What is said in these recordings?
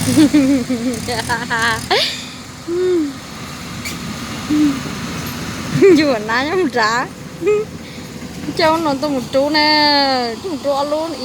Yuav nab nyob mus nrad. Coj no tuaj mus rub na, tuaj mus rub ob lub i.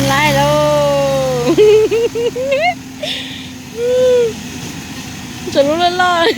Laij lauj. Tsam lub loj loj.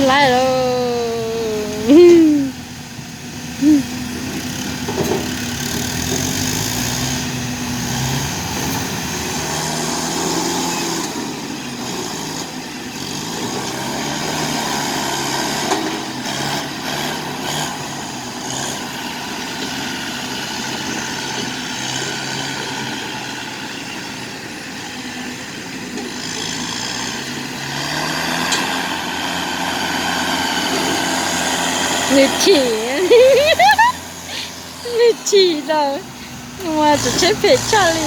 Laij lauj. Nws chim, nws chim lawm, mas tus tsheb phem tshaj li.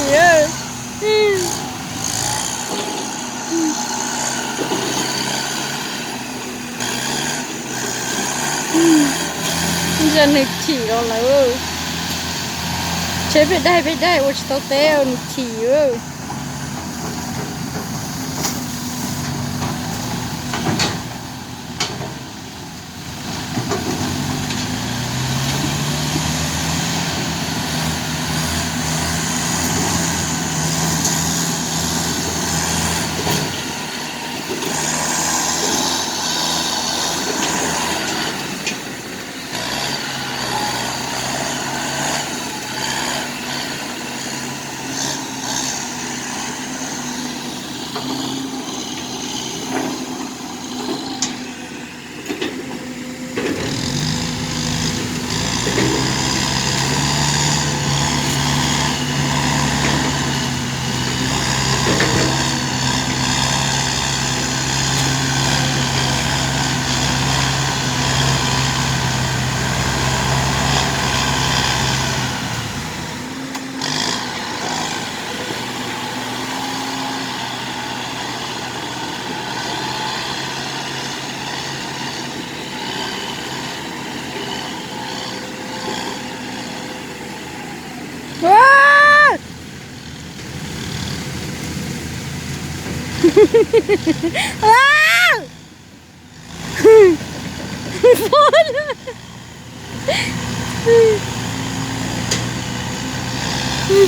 Nws chim los lawm. Tsheb peb daig peb daig ua tsis tau teb nws chim.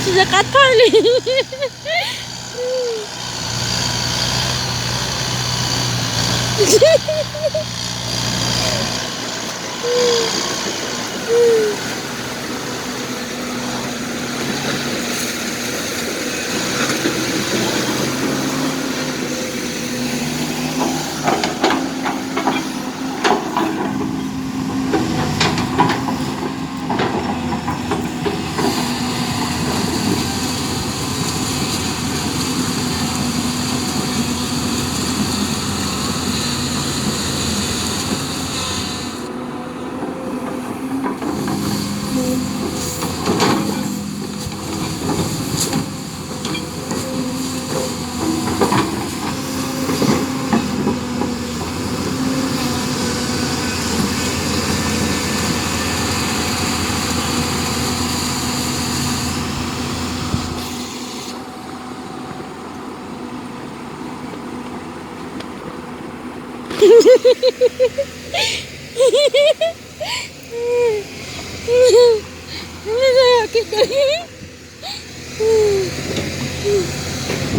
Tsis qab thaij li.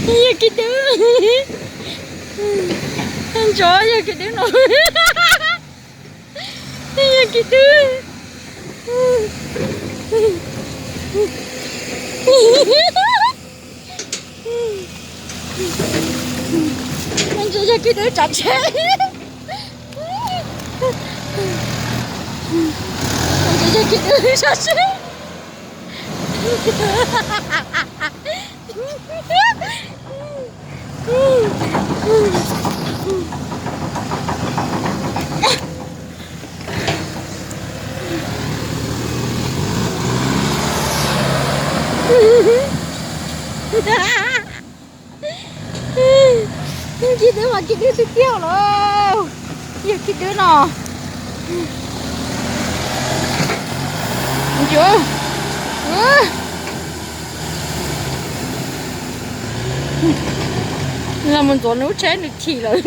Yog kis dwb, ntsuav yog kis dwb no. Yog kis dwb. Ntsuav yog kis dwb tsav tsheb. Ntsuav yog kis dwb tsav tsheb. Kis dwb mas kis dwb tiag tiag los. Yog kis dwb no. Ntsuav. Los mus ntxuav nws lub tsheb nws chim lawm.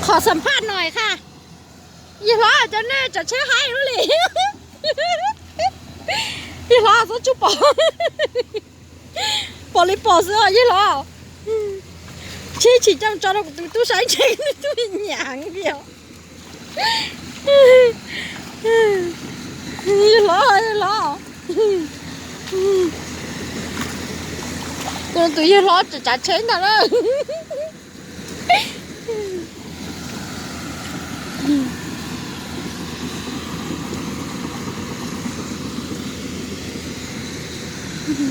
Qhov xam phaj no kha. Yawg hlob, cov nej tsav tsheb haib lub li. Yawg hlob, txhob tsuj pom. Pom li pom xwb os yawg hlob. Tsheb tsis coj tso rau kuv tus tub saib ntshai nws tub nyav li os. Yawg hlob, yawg hlob. Tus yawg hlob tsav tsheb ntag na.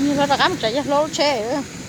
Yawg hlob rov qab mus tsav yawg hlob lub tsheb.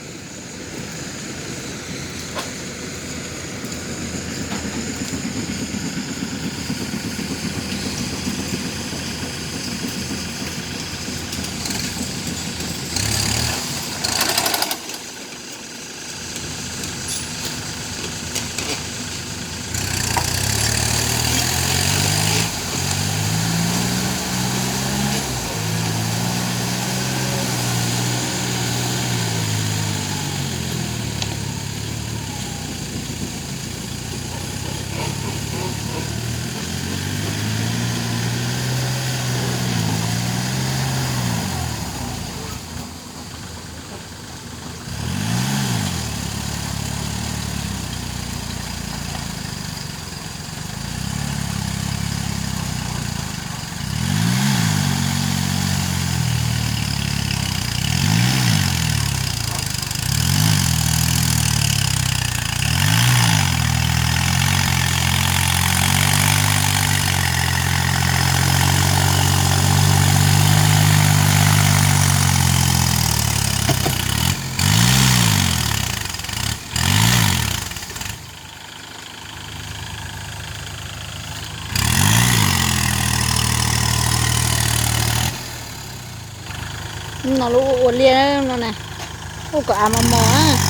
No lub ua liaj no na, ua kom av mos mos.